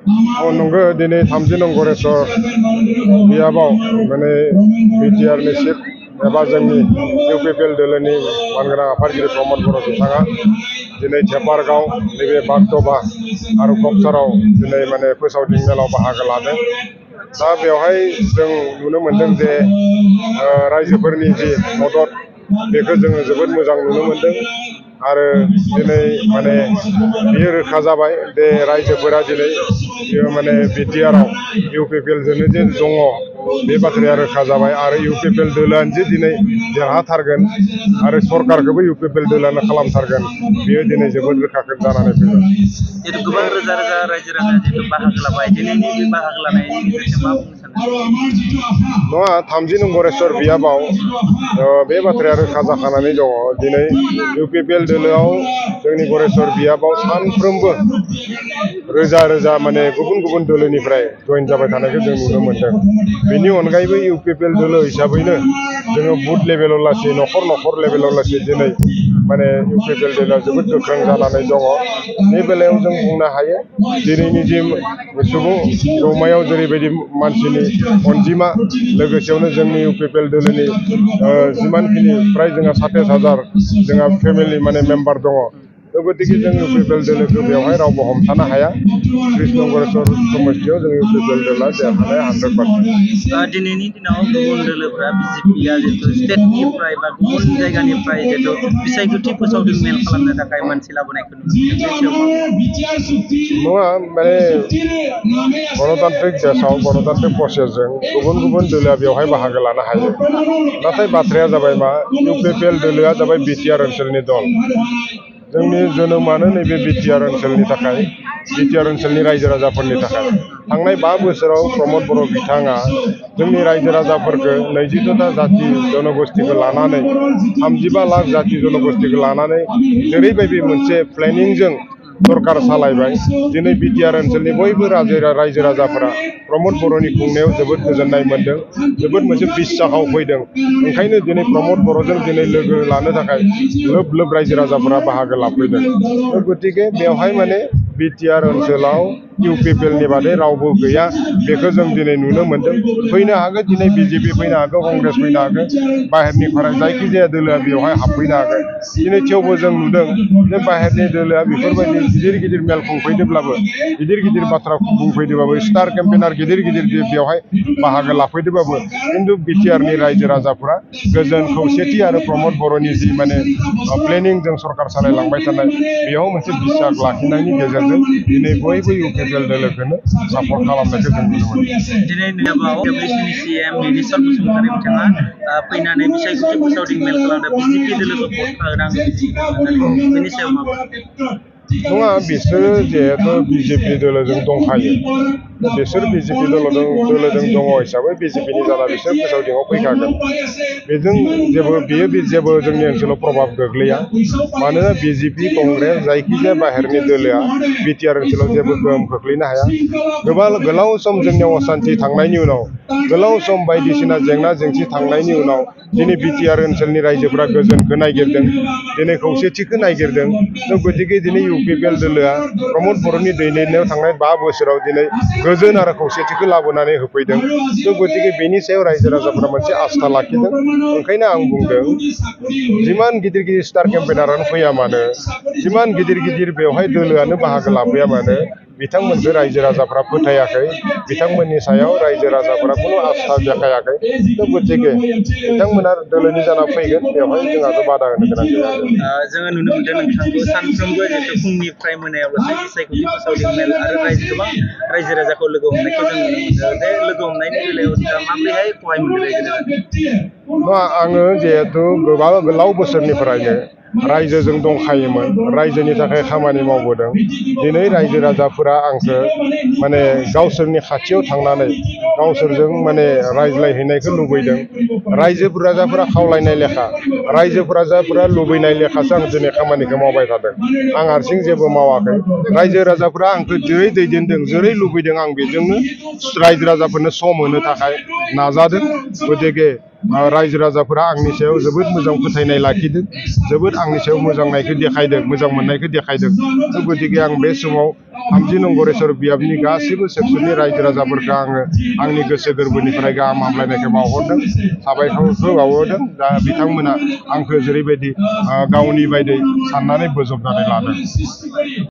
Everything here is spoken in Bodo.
नंगौ दिनै 30 नं गरेस्वर बियाबाव माने बिटिआरनि चिफ एबा जोंनि इउपिपिएल दोलोनि मानगोनां आफादगिरि प्रमद बर' बिथाङा दिनै टेपारगाव नैबे बागदबा आरो कक्सराव दिनै माने फोसावदिं मेलाव बाहागो लादों। दा बेवहाय जों नुनो मोनदों जे रायजोफोरनि जि मदद बेखौ जोङो जोबोद मोजां नुनो मोनदों आरो दिनै माने बियो रोखा जाबाय जे रायजोफोरा दिनै माने बिटिआरआव इउपिपिएल जोंनो जे दङ बे बाथ्राया रोखा जाबाय आरो इउपिपिएल दोलोआनो जे दिनै देरहाथारगोन आरो सरकारखौबो इउपिपिएल दोलोआनो खालामथारगोन बेयो दिनै जोबोद रोखा जानानै फैबाय। गोबां रोजा रोजा रायजो राजा जिहेतु बाहागो लाबाय दिनैनि बे बाहागो लानायनि गेजेरजों मा बुंनो सानो? नङा 30 नं गरेस्वर बियाबाव बे बाथ्राया रोखा जाखानानै दङ दिनै इउपिपिएल दोलोआव जोंनि गरेस्वर बियाबाव सानफ्रोमबो रोजा रोजा माने गुबुन गुबुन दोलोनिफ्राय जइन जाबाय थानायखौ जों नुनो मोनदों। बेनि अनगायैबो इउपिपिएल दोलो हिसाबैनो जोङो बुथ लेभेलाव लासै न'खर लेभेलाव लासै दिनै माने इउपिपिएल दोलोआ जोबोद गोख्रों जानानै दङ। बे बेलायाव जों बुंनो हायो दिनैनि जि सुबुं जौमायाव जेरैबायदि मानसिनि अनजिमा लोगोसेयावनो जोंनि इउपिपिएल दोलोनि जिमानखिनि फ्राय जोंहा 27,000 जोंहा फेमिलि माने मेम्बार दङ। गतिके जों इउपिपिएल दोलोखौ बेवहाय रावबो हमथानो हाया। 30 नं गरेस्वर समस्थियाव जों इउपिपिएल दोलोआ देरहानाय 100%। दिनैनि दिनाव गुबुन दोलोफोरा बिजेपिआ जिहेतु स्टेटनिफ्राय बा गुबुन जायगानिफ्राय जिहेतु बिसायख'थि फोसावदिं मेल खालामनो थाखाय मानसि लाबोनायखौ नुनो नङा माने गणतान्त्रिक देशआव गणतान्त्रिक प्रसेसजों गुबुन गुबुन दोलोआ बेवहाय बाहागो लानो हायो। नाथाय बाथ्राया जाबाय मा इउपिपिएल दोलोआ जाबाय बिटिआर ओनसोलनि दल। जोंनि जोनोमानो नैबे बिटिआर ओनसोलनि थाखाय बिटिआर ओनसोलनि रायजो राजाफोरनि थाखाय थांनाय 5 बोसोराव प्रमद बर' बिथाङा जोंनि रायजो राजाफोरखौ 22टा जाति जनगोष्ठीखौ लानानै 35 लाख जाति जनगोष्ठीखौ लानानै जेरैबायदि मोनसे प्लेनिंजों सरकार सालायबाय दिनै बिटिआर ओनसोलनि बयबो रायजो राजाफोरा प्रमद बर'नि खुंनायाव जोबोद गोजोननाय मोन्दों, जोबोद मोनसे बिसासाव फैदों। ओंखायनो दिनै प्रमद बर'जों दिनै लोगो लानो थाखाय लोब लोब रायजो राजाफोरा बाहागो लाफैदों। गतिके बेवहाय माने बिटिआर ओनसोलाव इउपिपिएलनि बादै रावबो गैया बेखौ जों दिनै नुनो मोन्दों। फैनो हागौ दिनै बिजेपि फैनो हागौ, कंग्रेस फैनो हागौ, बाहेरनिफ्राय जायखिजाया दोलोआ बेवहाय हाबफैनो हागौ। दिनै थेवबो जों नुदों जे बाहेरनि दोलोआ बेफोरबायदि गिदिर गिदिर मेल खुंफैदोंब्लाबो गिदिर गिदिर बाथ्रा बुंफैदोंबाबो स्टार केम्पेनार गिदिर गिदिर बेवहाय बाहागो लाफैदोंबाबो खिन्थु बिटिआरनि रायजो राजाफोरा गोजोन खौसेथि आरो प्रमद बर'नि जि माने प्लेनिंजों सरकार सालायलांबाय थानाय बेयाव मोनसे बिसास लाखिनायनि गेजेरजों दिनै बयबो इउपिपिएल दोलोखौनो सापर्ट खालामनायखौ जों नुनो मोनो। दिनै नैयाबाव डब्लिउसिनि सिएम मिनिस्टार बसुमतारी बिथाङा फैनानै बिसायख'थि फोसावदिं मेल खालामदों बिजेपि दोलोखौ भट होनांगौ बेनि सायाव मा नङा बिसोरो जिहेतु बिजेपि दोलोजों दंखायो बिसोर बिजेपि दोलोजों दङ हिसाबै बिजेपिनि जाना बिसोर फोसावदिङाव फैखागोन। बेजों जेबो जोंनि ओनसोलाव प्रभाब गोग्लैया मानोना बिजेपि कंग्रेस जायखिजाया बाहेरनि दोलोआ बिटिआर ओनसोलाव जेबो गोहोम खोख्लैनो हाया। गोलाव सम जोंनियाव असान्थि थांनायनि उनाव गोलाव सम बायदिसिना जेंना जेंसि थांनायनि उनाव दिनै बिटिआर ओनसोलनि रायजोफोरा गोजोनखौ नागिरदों, दिनै खौसेथिखौ नागिरदों। गतिके दिनै इउपिपिएल दोलोआ प्रमद बर'नि दैदेननायाव थांनाय 5 बोसोराव दिनै गोजोन आरो खौसेथिखौ लाबोनानै होफैदों। गतिके बेनि सायाव रायजो राजाफोरा मोनसे आस्था लाखिदों। ओंखायनो आं बुंदों जिमान गिदिर गिदिर स्टार केम्पेनारानो फैया मानो, जिमान गिदिर गिदिर बेवहाय दोलोआनो बाहागो लाफैया मानो बिथांमोनखौ रायजो राजाफ्रा फोथायाखै, बिथांमोननि सायाव रायजो राजाफोरा खुनु आस्था देखायाखै। गतिके बिथांमोना दोलोनि जाना फैगोन बेवहाय जोंहाबो बादा होनो गोनां गैया। जोङो नुनो मोनदों नोंथांखौ सानफ्रोमबो जिहेतु फुंनिफ्राय मोनायावल'सो बिसायख'थि फोसावदिं मेल आरो गोबां रायजो राजाखौ लोगो हमनायखौ जों नुनो मोनो। बे लोगो हमनायनि बेलायाव नोंथाङा माबोरैहाय सहाय मोनो रायजो राजाखौ? आङो जिहेतु गोलाव बोसोरनिफ्रायनो रायजोजों दंखायोमोन, रायजोनि थाखाय खामानि मावबोदों। दिनै रायजो राजाफोरा आंखौ माने गावसोरनि खाथियाव थांनानै गावसोरजों माने रायज्लायहैनायखौ लुबैदों। रायजो राजाफोरा खावलायनाय लेखा, रायजो राजाफोरा लुबैनाय लेखासो आं दिनै खामानिखौ मावबाय थादों। आं हारसिं जेबो मावाखै। रायजो राजाफोरा आंखौ जेरै दैदेनदों, जेरै लुबैदों आं बेजोंनो रायजो राजाफोरनो सम होनो थाखाय नाजादों। गतिके रायजो राजाफोरा आंनि सायाव जोबोद मोजां फोथायनाय लाखिदों जोबोद आंनि सायाव मोजांनायखौ देखायदों मोजां मोननायखौ देखायदों गतिके आं बे समाव 30 नं गरेस्वर बियाबनि गासैबो सेक्सननि रायजो राजाफोरखौ आङो आंनि गोसो गोरबोनिफ्राय गाहाम हामलायनायखौ बावहरदों साबायखरखौ बावहरदों दा बिथांमोना आंखौ जेरैबायदि गावनि बायदि साननानै बोजबनानै लादों